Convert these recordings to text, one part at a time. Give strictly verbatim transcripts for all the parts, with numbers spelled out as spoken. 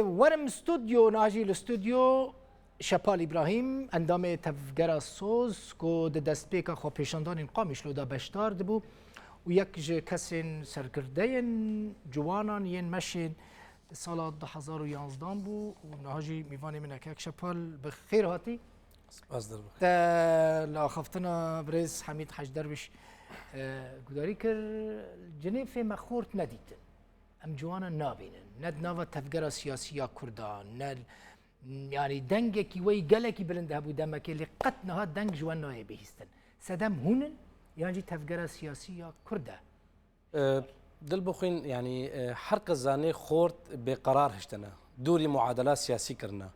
Werim stûdyo, niha jî li stûdyo Şepal Îbrahîm, endamê Tevgera Soz, ku di destpêka xwepêşandanên Qamîşlo de beşdar dibû û yek ji kesên serkirdeyên ciwanan yên meşê sala du hezar û yanzdan bû û niha jî mîvanê min e. Kek Şepal, bi xêr hatî. Spas dir bixî. Te li axaftina birêz Hemîd Hec Derwîş, e, gudarî kir, Cinêfê me xort nedîtin. Em ciwanan nabînin. Ne di nava tevgera siyasî ya Kurda, ne, yanî dengekî wê gelekî bilind hebû demekê, lê qet niha deng ji we nayê bihîstin. Sedem hûn in, yan jî tevgera siyasî ya Kurd e? E, Dilbixwîn, yanî, e, her kes zane xort bêqerar hiştine. Dûrî muadela siyasî kirine.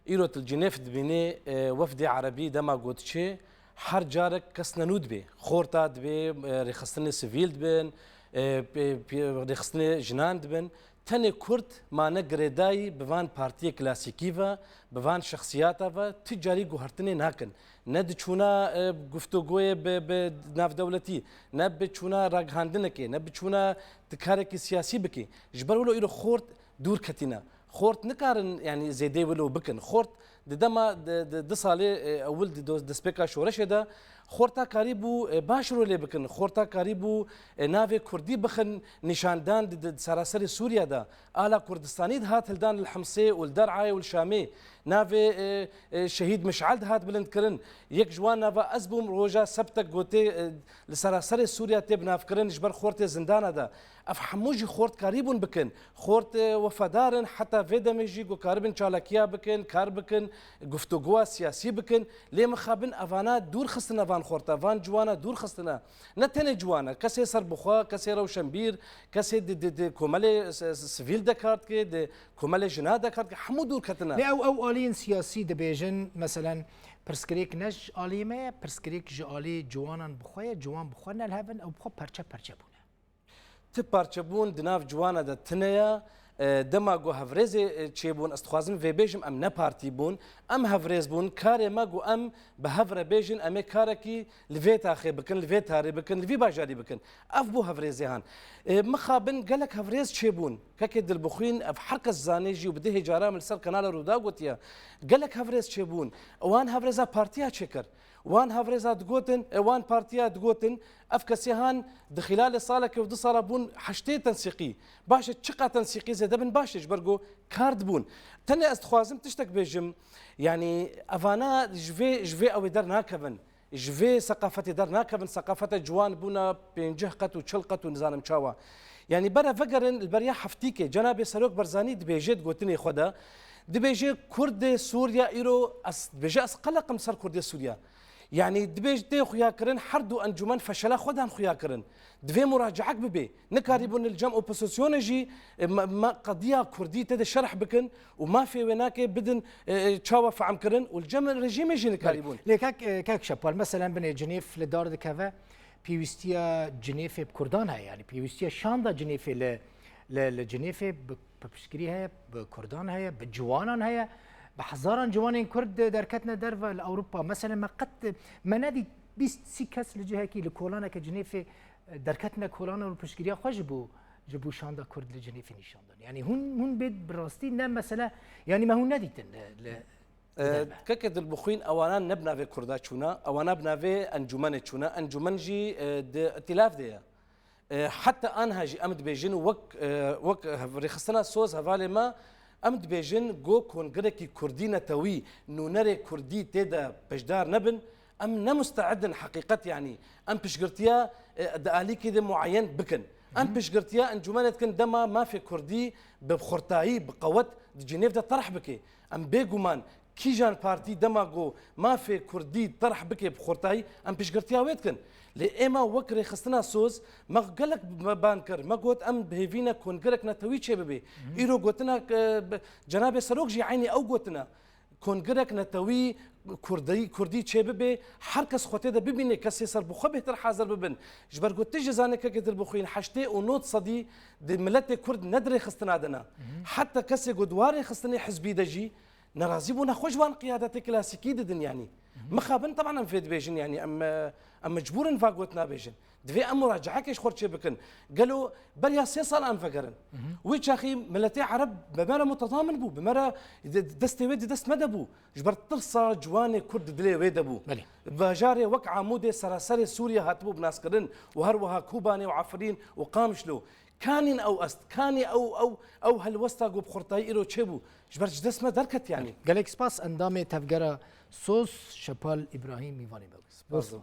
Îro tu li Cinêf dibînî, e, wefdê erebî dema got çê, her carek kes ne nû dibê. Xorta dibê, e, rêxistinê sivîl dibin, e, pê-, pê-, rêxistinê jinan dibin. Tenê Kurd mane girêdayî bi van partiyê klasîkî ve, bi van şexsiyata ve tu carî guhertinê nakin. Ne di çûna, e, guftûgoyê bi, bi navdewletî, ne bi çûna ragihandinekê, ne bi çûna tu karekî siyasî bikî. Ji ber wilo îro xort dûr ketîne. Xort nikarin, yanî zêdê wilo bikin. Xort di dema di, di du salê, e, ewil di doz-, destpêka şoreşê de xorta karîbû, e, baş rolê bikin. Xorta karîbû, e, navê Kurdî bixin nîşandan di, di, di saraserê Sûriye de. Ala Kurdistanî dihat hildan li Himsê û li Der'ayê û li Şamê. Navê, e, e, Şehîd Mişal dihat bilindkirin. Yek ji wan nava ez bûm, roja sebtek gotê, e, li saraserê Sûriye tê binavkirin ji ber xortê zindana de. Ev hemû jî xort karîbûn bikin. Xort, e, wefadar in, heta vê demê jî ku karibin çalakiya bikin, kar bikin, guftûgoya siyasî bikin. Lê mixabin evana dûr xistine van xorta, van ciwana dûr xistine. Ne tenê ciwana, kesê serbixwe, kesê rewşenbîr, kesê di, di, di komelê s-, s-, sivîl de kar dike, di komelê jina de kar dike, hemû dûr ketine. Lê ew, ew aliyên siyasî dibêjin, meselen, pirsgirêk ne ji aliyê me ye, pirsgirêk ji aliyê ciwanan bi xwe ye, ciwan bi xwe ne li hev in, ew bi xwe perçe perçe bûne. Ti parçebûn di nav ciwana de tune ye. E, dema ku hevrêzê, e, çêbûn, ez dixwazim vê bêjim, em ne partî bûn, em hevrêz bûn. Karê me ku em bi hev re bêjin, em ê karekî li vê taxê bikin, li vê tarê bikin, li vî bajarî bikin. Ev bû hevrêzê han. E, mixabin gelek hevrêz çêbûn. Kekê Dilbixwîn, ev her kes zanê jî û bi dehê cara min li ser kanala Rûda gotiye. Gelek hevrêz çêbûn. Wan hevrêza partiya çêkir. Wan hevrêza digotin, e, wan partiya digotin, ev kesê han di xîlalê salekê û du sala bûn heştê tensîqî. Baş e, çiqa tensîqî zêde bin baş e, ji ber ku kar dibûn. Tenê ez dixwazim tiştek bêjim, yanî evana ji vê, ji vê ew ê dernakevin. Ji vê seqafetê dernakevin, seqafeta ciwan bûna pêncî qet û çil qet û nizanim çawa. Yanî bere vegerin li beriya heftîkê, Cenabê Serok Barzanî dibêje di gotinê xwe de, dibêje Kurdê Sûriya îro, ez dibêje ez qeleq im ser Kurdê Sûriya. Yanî dibêje tê xuyakirin, her du encûmen feşela xwe dan xuyakirin. Divê muracaek bibe. Nikarîbûn li cem opozisyonê jî, e, me, me qediya Kurdî tê de şerh bikin û mafê wê nake bidin, e, e, çawa fehm kirin û li cem rejîmê jî nikarîbûn. Belê. Lê kek, e, kek Şepal, meselen binê Cinêf li dar dikeve, pêwîstiya Cinêfê bi Kurdan heye, yanî pêwîstiya şanda Cinêfê li, li, li Cinêfê bi, bi piştgirî heye, bi Kurdan heye, bi ciwanan heye, bi hezaran ciwanên Kurd derketine derve li Ewropa. Meselen me qet, me nedît bîst sî kes li cihekî li kolaneke Cinêfê derketine kolan û piştgiriya xwe ji bo, ji bo şanda Kurd li Cinêfê nîşan dan. Yanî hûn, hûn bê bi rastî ne mesele, yanî me hûn nedîtin li, li, E, li derve. Keke Dilbixwîn, ewana ne bi navê Kurda çûna, ewana bi navê encûmenê çûna. Encûmen jî, e, di îtîlaf de ye. E, heta anha jî em dibêjin wek, e, wek hev-, rêxistina Soz hevalê me, em dibêjin go kongrekî Kurdî netewî, nûnerê Kurdî tê de beşdar nebin, em ne musteid in heqîqet, yanî em piştgirtiya, e, di alîkê de muayen bikin. Em Hı hı. piştgirtiya encûmenê dikin dema mafê Kurdî bi xurtayî, bi qewet di Cinêv de terh bike. Em bêguman kîjan partî dema ku mafê Kurdî terh bike bi xurtayî, em piştgirtiya wê dikin. Lê êma wek rêxistina Soz me gelek me ban kir. Me got em bi hêvî ne kongrek netewî çêbibe. Hı hı. Îro gotina, e, bi-, Cenabê Serok jî eynî ew gotina. Kongrek netewî Kurdî, Kurdî çêbibe, her kes xwe tê de bibîne, kesê serbixwe bêhtir hazir bibin. Ji ber ku tu jî zanê kekê Dilbixwîn, heştê û nod sedî di miletê Kurd ne di rêxistina de ne. Hı hı. Heta kesê ku di wa rêxistinê hizbî de jî nerazî bûne xwe ji wan qiyadetê klasîkî didin, yanî. Hı hı. Mixabin, teban em vê dibêjin, yanî em, em mecbûr in va gotina bêjin. Divê em muracehekê ji xwe çê bikin. Gelo beriya sê sal em vegerin. Wî çaxî miletê Ereb bi me re mutedamil bû, bi me re di-, destê wê di dest me de bû. Ji ber tirsa ciwanê Kurd di dilê wê de bû. Belê. Bajarê wek Amûdê seraserê Sûriye hatibû binaskirin û her wiha Kobanê û Efrîn û Qamişlo. Kanîn ew est, kanî ew, ew, ew helwesta ku bi xurtayî îro çêbû. Ji ber ji dest me derket yanî. Gelek spas endamê tevgera Soz Şepal Îbrahîm mîvanê me bû. Spas.